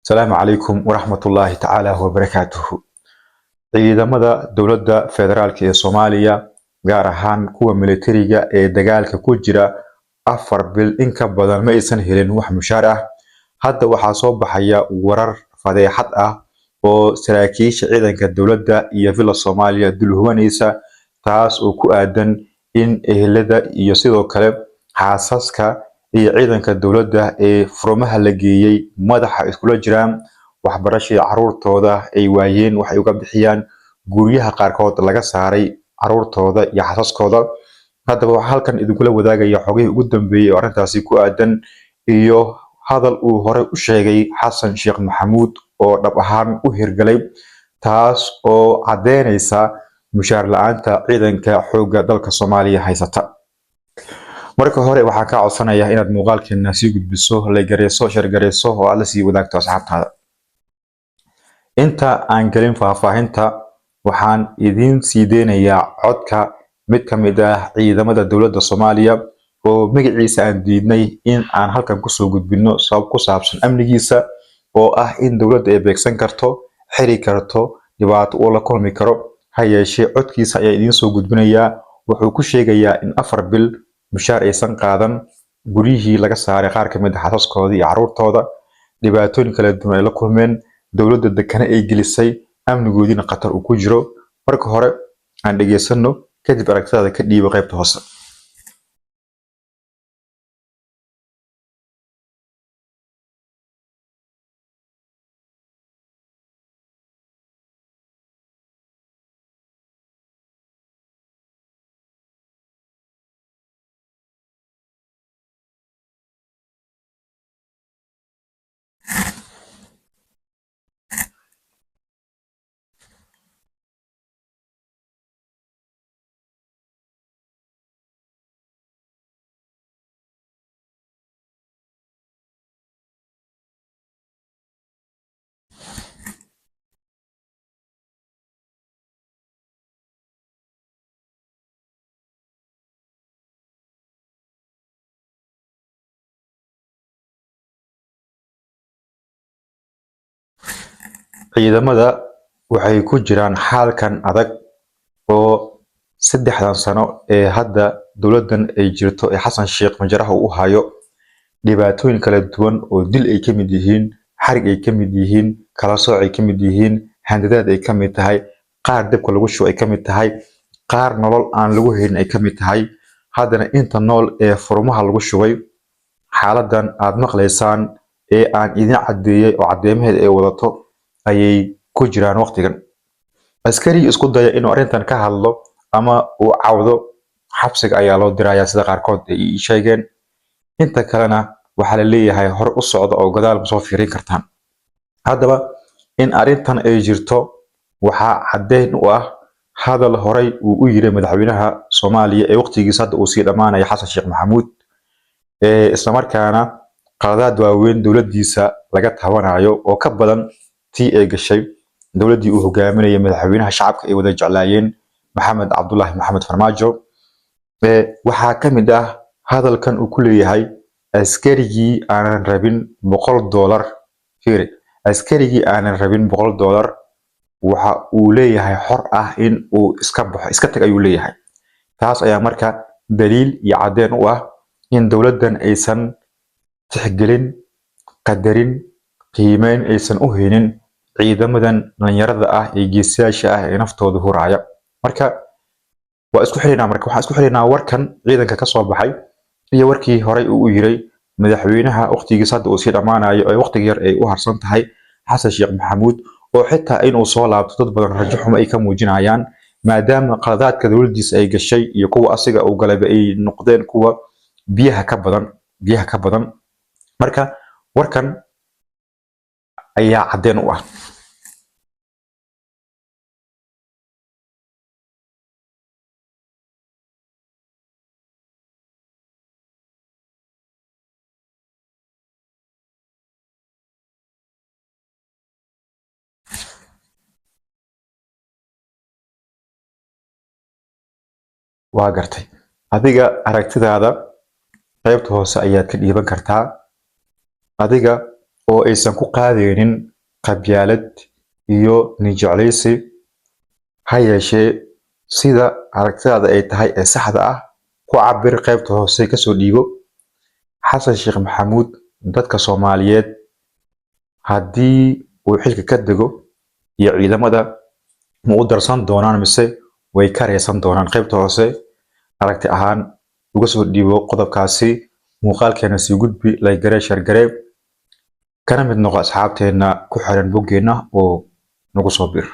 Asalaamu calaykum waraxmatullaahi tacaala wabarakaatuhu. Ciidamada dowladda federaalk ee Soomaaliya, gaar ahaan kuwa militariga ee dagaalka ku jira, 4 bil in ka badan ma aysan helin wax mushaar ah. Hadda waxaa soo baxaya warar fadeexad ah oo saraakiisha ciidanka dowladda iyo Villa Soomaaliya dul hubanaysa, taas oo ku aadan in ehelada iyo sidoo kale xaasaska iyo ciidanka dowladda ee furmaha la geeyey madaxa iskula jiraan, waxbarashadii caruurtooda ay waayeen, waxay uga bixiyaan guryaha qaarkood laga saaray caruurtooda iyo xaasaskooda. Haddaba waxaa halkan idinkula wadaagaya xogihii ugu dambeeyey oo arrintaasi ku aadan iyo hadal uu horey u sheegay Xasan Sheekh Maxamuud oo dhab ahaan u hirgalay, taas oo caddeynaysa mushaar la-aanta ciidanka xoogga dalka Soomaaliya haysata. Marka hore waxaan kaa codsanayaa inaad muuqaalkeena sii gudbiso, like gareyso, share gareyso oo aad la sii wadaagto asxaabtaada. Inta aan gelin faahfaahinta, waxaan idiin sii deynayaa codka mid ka mid ah ciidamada dowladda Soomaaliya oo magaciisa aan diidnay in aan halkan kusoo gudbino sabab ku saabsan amnigiisa, oo ah in dowladda ay beegsan karto, xiri karto, dhibaato uu la kulmi karo. Ha yeeshee codkiisa ayaa idiin soo gudbinayaa. Wuxuu ku sheegayaa in 4 bil mushaar aysan qaadan, guryihii laga saaray qaar ka mid ah xaasaskooda iyo caruurtooda, dhibaatooyin kala duwan ay la kulmeen, dowladda dekana ay gelisay, amnigoodiina khatar uu ku jiro. Marka hore aan dhegaysano, kadib aragtidaada ka dhiibo qaybta hoose. Ciidamada waxay ku jiraan xaalkan adag oo 3dan sano ee hadda dowladdan ay jirto ee Xasan Sheekh majaraha uu u hayo, dhibaatooyin kala duwan oo dil ay ka mid yihiin, xarig ay ka mid yihiin, kala sooc ay ka mid yihiin, handadaad ay ka mid tahay, qaar dabka lagu shubo ay ka mid tahay, qaar nolol aan lagu helin ay ka mid tahay. Haddana inta nool ee furmaha lagu shubay, xaaladan aad maqlaysaan ee aan idin caddeeyey oo caddeemaheeda ay wadato ayay ku jiraan waqtigan. Askari isku daya inuu arrintan ka hadlo ama uu cawdo, xabsiga ayaa loo dirayaa, sida qaarkood ay ii sheegeen. Inta kalena waxaa la leeyahay hore u socda oo gadaal ma soo fiirin kartaan. Haddaba in arrintan ay jirto waxaa caddeyn u ah hadal horey uu u yiri madaxweynaha Soomaaliya ee waqtigiisa hadda uu sii dhammaanaya, Xasan Sheekh Maxamuud, ee islamarkaana qaladaad waaweyn dowladdiisa laga tabanayo oo ka badan tii ay gashay dowladdii uu hogaaminayay madaxweynaha shacabka ay wada jeclaayeen, Maxamed Cabdulaahi Maxamed Farmaajo. Waxaa ka mid ah hadalkan uu ku leeyahay: "Askarigii aanan rabin $100, fiiri, askarigii aanan rabin $100 waxa uu leeyahay xor ah in uu iska baxo, iska tag," ayuu leeyahay. Taas ayaa marka daliil iyo caddeyn u ah in dowladdan aysan tixgelin, qadarin, qiimeyn aysan u haynin ciidamadan dhalinyarada ah ee geesiyaasha ah ee naftooda huraya. Marka waa isku xidhaynaa, marka waxaan isku xidhaynaa warkan ciidanka ka soo baxay iyo warkii horey uu u yiray madaxweynaha waqtigiisa hadda uu sii dhammaanayo ee waqtiga yar ay u harsan tahay, Xasan Sheekh Maxamuud, oo xitaa inuu soo laabto dad badan rajo xumo ay ka muujinayaan, maadaama qaladaadka dowladdiisa ay gashay iyo kuwa asiga uu galayba ay noqdeen kuwa biyaha ka badan, biyaha ka badan. Marka warkan ayaa caddeyn u ah. Waa gartay. Adiga aragtidaada qaybta hoose ayaad ka dhiiban kartaa, adiga oo aysan ku qaadaynin qabyaalad iyo ninjeclaysi, ha yeeshee sida aragtidaada ay tahay ee saxda ah ku cabir qaybta hoose, kasoo dhiibo. Xasan Sheekh Maxamuud dadka Soomaaliyeed haddii uu xilka ka dego iyo ciidamada ma u darsan doonaan mise way ka reysan doonaan? Qaybta hoose aragti ahaan uga soo dhiibo qodobkaasi. Muuqaalkeena sii gudbi, like garee, share garee, kana mid noqo asxaabteena ku xiran boggeena oo nagu soo bir.